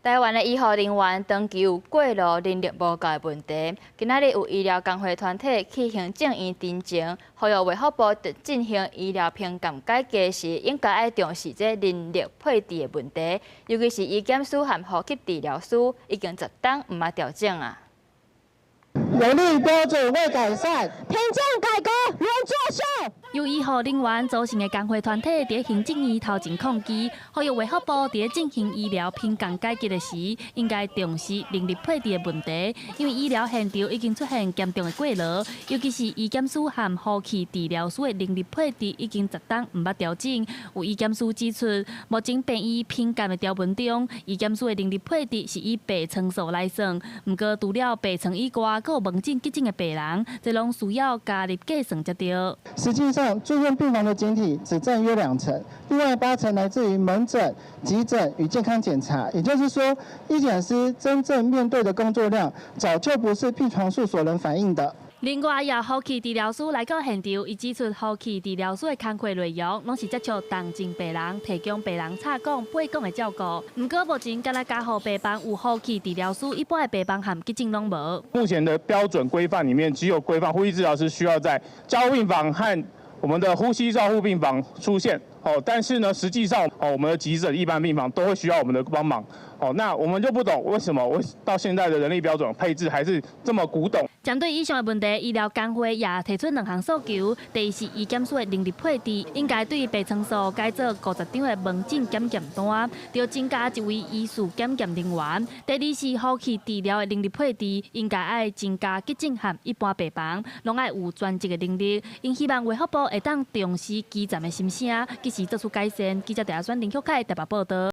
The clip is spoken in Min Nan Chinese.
台灣的醫護人員長期有過勞、人力無夠的問題。今仔日有醫療工會團體去行政院陳情，呼籲衛福部佇進行醫療評鑑改革時，應該愛重視這人力配置的問題，尤其是醫檢師和呼吸治療師已經10冬毋捌調整啊。人力標準未改善，評鑑改革人作秀。由醫護人員組成的工會團體佇行政院頭前抗議，呼籲衛福部佇進行醫療評鑑改革的時，應該重視人力配置的問題，因為醫療現場已經出現嚴重的過勞，尤其是醫檢師和呼吸治療師的人力配置已經10冬毋捌調整。有醫檢師指出，目前病院評鑑的條文中，醫檢師的人力配置是以病床數來算，毋過除了病床以外，閣有門診急診的病人，這攏需要加入計算才對。實際上，住院病房的檢體只佔約2成，另外8成來自於門診、急診與健康檢查。也就是說，醫檢師真正面對的工作量，早就不是病床數所能反映的。另外，也有呼吸治療師來到現場，伊指出呼吸治療師的工課內容，攏是接觸重症病人，提供病人插管、拔管的照顧。毋過目前干焦加護病房有呼吸治療師，一般的病房和急診攏無。目前的標準規範裡面，只有規範呼吸治療師需要在加護病房和我們的呼吸照護病房出現。哦，但是呢，實際上哦，我們的急診一般病房都會需要我們的幫忙。哦，那我們就不懂為什麼為到現在的人力標準配置還是這麼古董。針對以上的問題，醫療工會也提出兩項訴求：第一是醫檢師的人力配置，應該對病床數改做50張的門診檢驗單，著增加一位醫事檢驗人員；第二是呼吸治療的人力配置，應該愛增加急診和一般病房，攏愛有專職的能力。𪜶希望衛福部會當重視基層的心聲，及時做出改善。記者鄭阿選、林旭凱台北報道。